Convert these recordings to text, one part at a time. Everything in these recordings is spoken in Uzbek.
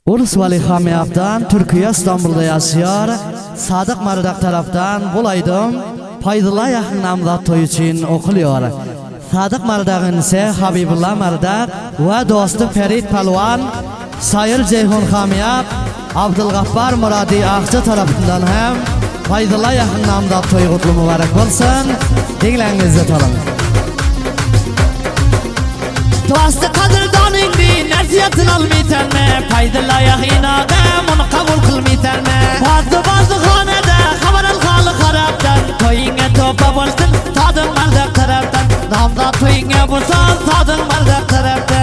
Ulus Vali Hamiyap'dan Türkiye İstanbul'da yaşıyor. Sadık Mardak taraftan bulaydım. Faydıla yakın namzat toyu için okuluyor. Sadık Mardak'ın ise Habibullah Mardak ve dostu Ferit Palvan, Sayır Ceyhun Hamiyap, Abdülgaffar Muradi Akça tarafından hem Faydıla yakın namzat toyu kutlu mübarek olsun. Dinlenizde olun. Dostu qadrdoningni nasihatini olmaysanmi? Faydulla yaqinaga uni qabul qilmaysanmi? Ba'zi xonada xabar al holi xarobdan, to'yingga to'pa bo'lsin Sodiq Mardak tarafdan, nomzod to'yingga bo'lsin Sodiq Mardak tarafdan.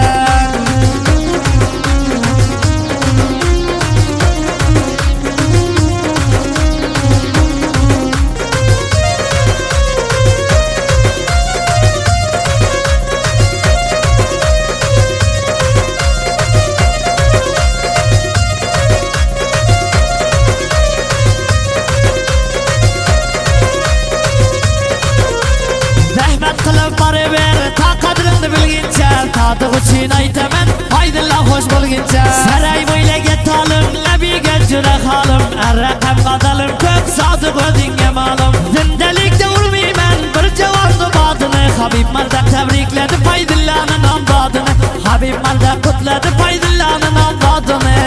Sadık uchun aytaman, Faydulla xo'sh bo'lguncha. Saray bo'ylaga tolim, labiga jura xolim, ar-raqam qadalim ko'p, Sodiq o'zingga ma'lum. Zindalikda urmayman bir javonni bodini, Habib Mardak tabrikladi Faydullani nomzodini. Habib Mardak qutladi Faydullani nomzodini.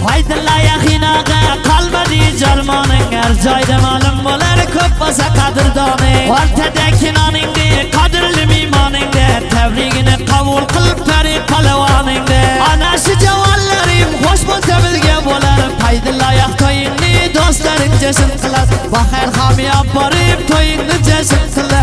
Faydulla yaqinaga qolmadi jarmoning, har joyda ma'lum bo'lar ko'p bo'lsa qadrdoning. O'rtadagi noningni qadrli mehmoningni, tabrigini qabul qil Farid palvoningni. Ana shu javonlarim xush bo'lsa bizga bo'lar, Faydulla yoq to'yingni do'stlaring jashn qilar. Baxayr hamyob borib to'yingni jashn qilar.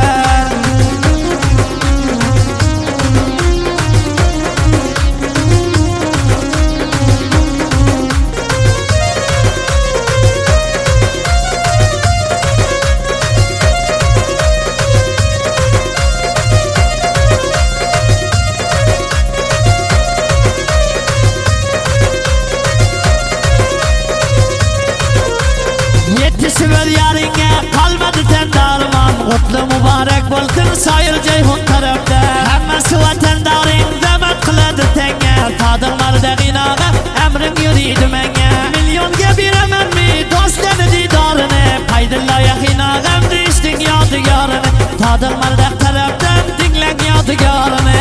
Yetishib yaringga qolmadi tandarman, qutli muborak bo'lsin Sayir Ceyhun tarafda. Hammasi vatandoring zaman qiladi tanga, Sodiq Mardak inog'a amrim yuriydi menga. Millionga beramanmi do'stlarni didorini, Faydulla yaqinog'am deyishning yodigorini. Sodiq Mardak tarafdan tinglang yodigorini.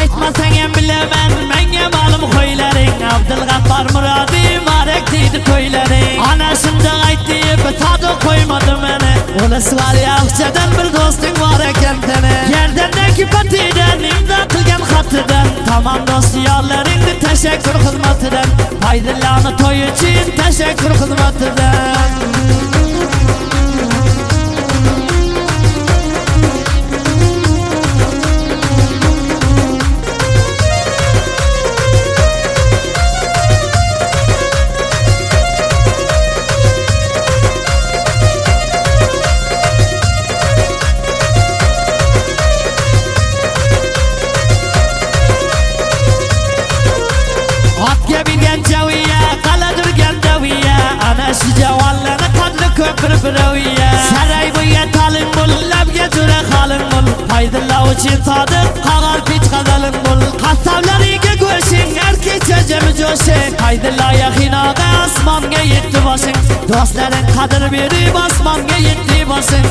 Aytmasang ham bilaman, menga ma'lum qo'ylaring, Abdulg'affar Murodi muborak deydi to'ylaring. Ana shunda aytdi, Sodiq qo'ymadi meni. Ulus Vali Aqchadan bir do'sting bor ekan seni. Gardandagi patidan imzo qilgan xatidan, tamom do'st yorlaringni tashakkur xizmatidan. Faydullani to'yi uchun tashakkur xizmatidan. Otga mingan javiya, qaladirgan daviya, ana shu javonlarni qadri ko'p bir-biraviya. Saray bo'yga talim bo'l, labga jura xolim bo'l, Faydulla uchun Sodiq qag'ar pech qazalim bo'l. Qassablariga go'shing, har kecha jami jo'shing, Faydulla yaqinog'a osmonga yetdi boshing. Do'stlaring qadr berib osmonga yetdi boshing.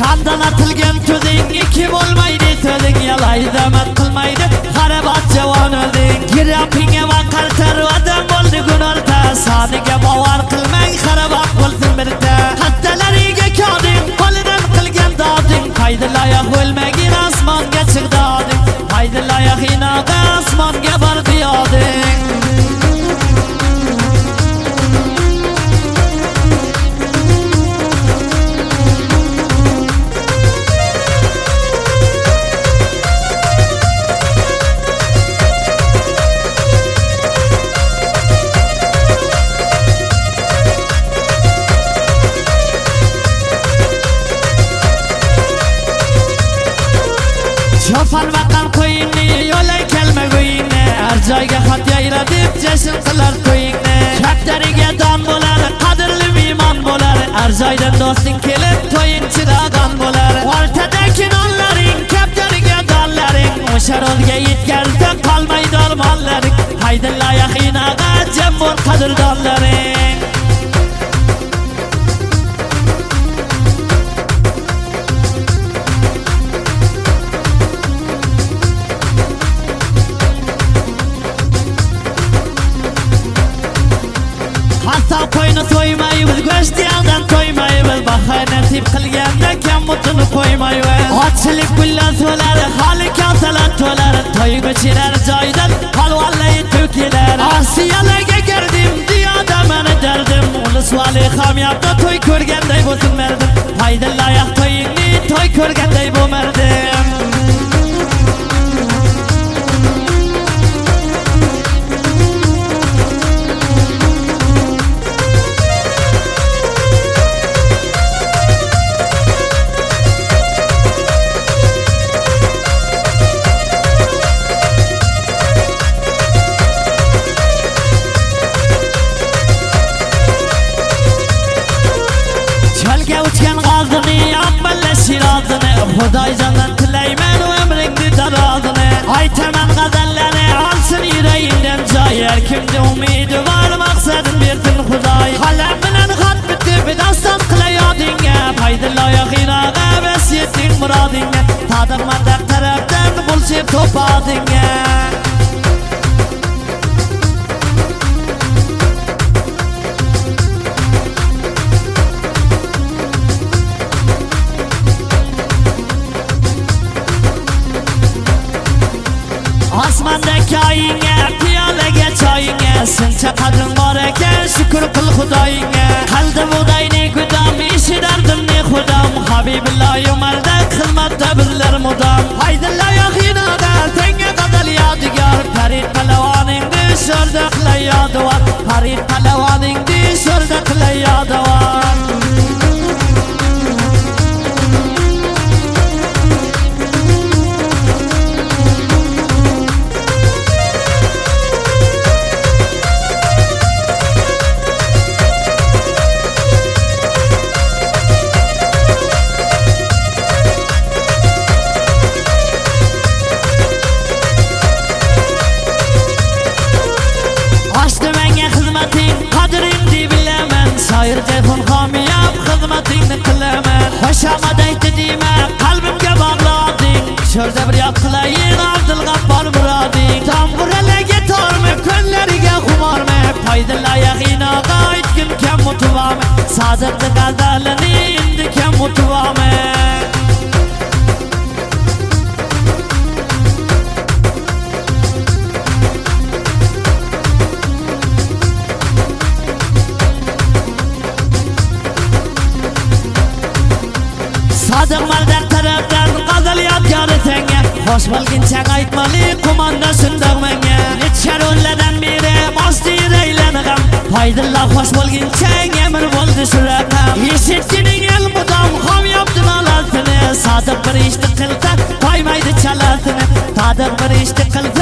Kandan atilgan tuzing ikki bo'lmaydi so'zing, yalay zaman qilmaydi xarabat javon o'zing. Girapingga va qaltar odam bo'ldi gunorta, soniga bovar qilmang xarabat bo'lsin birda. Hattalariga kodim qo'lidan qilgan doding, Faydulla yoq o'lmagin osmonga chiqdoding. Faydulla yaqinaga osmonga bordi yoding. joyga xat yayratib jashn qilar to'yingni. Kaptariga don bo'lar, qadrli mehmon bo'lar. Har joydan do'sting kelib to'ying chirag'on bo'lar. O'rtadagi nonlaring, kaptariga donlaring, o'sha rolga yetkazdi qolmaydi armonlaring. Haydilla yaqinaga jam bo'l qadrdonlaring. Hatto qo'yni to'ymaymiz, go'sht yog'dan to'ymaymiz. Bahor nasib qilganda kam butuni qo'ymaymiz. Ochilib gullar so'lar, hali kamtalar to'lar. To'y ko'chirar joydan palvonlar to'kilar. Osiyolarga kirdim, dunyoda meni dardim. Ulusvali hamyapda to'y ko'rganday bo'lsin merdim. Haydilla to'yingni to'y ko'rganday bo'lmardim. Cholga uchgan g'ozini, oqmalla shirozini, Xudoyjondan tilayman umringni darozini. Aytaman g'azallarni olsin yuragingdan joy. Har kimda umidi bor, maqsadin bersin Xudoy. Qalam bilan xat bitib daston qilayodingga, Paydilla yaqinaga bas yetding murodingga. Sodiq mandaq tarafdan bo'lshib to'padingga. Osmondagi oyingga, piyolaga choyingga, shuncha qadring bor ekan, shukr qil Xudoyingga. Qildi bug'doyni gudam, eshitardim ne xudam. Habibulloh Umarda xizmatda bizlar mudom. Haydilla yaqinada senga qadal yodgor. Farid palvoningni sho'rda qilayodivor. Farid palvoningni sho'rda qilayodivor. Qadringni bilaman, shoir Jayhun Homiyam xizmatingni qilaman. Xushomad aytdi dema, qalbimga bog'lading. Sho'rda bir yod qilayin Abdul G'affor muroding. Tamburalarga tormi, kunlariga xumormi, Paydilla yaqinaga aytgin kam mutuvami. Sodiqni g'azalini endi kam mutuvami. Sodiq mardaq tarafdan g'azal yodgori senga. Xo'sh bo'lguncha aytmali qo'monda shundoq menga. Necha rollardan beri mostir aylanig'am. Paydilla xo'sh bo'lguncha emir bo'ldi shu raqam. Eshitgining el mudom xom yopdi nolasini. Sodiq bir ishni qilsa qo'ymaydi chalasini. Sodiq bir ishni qilsa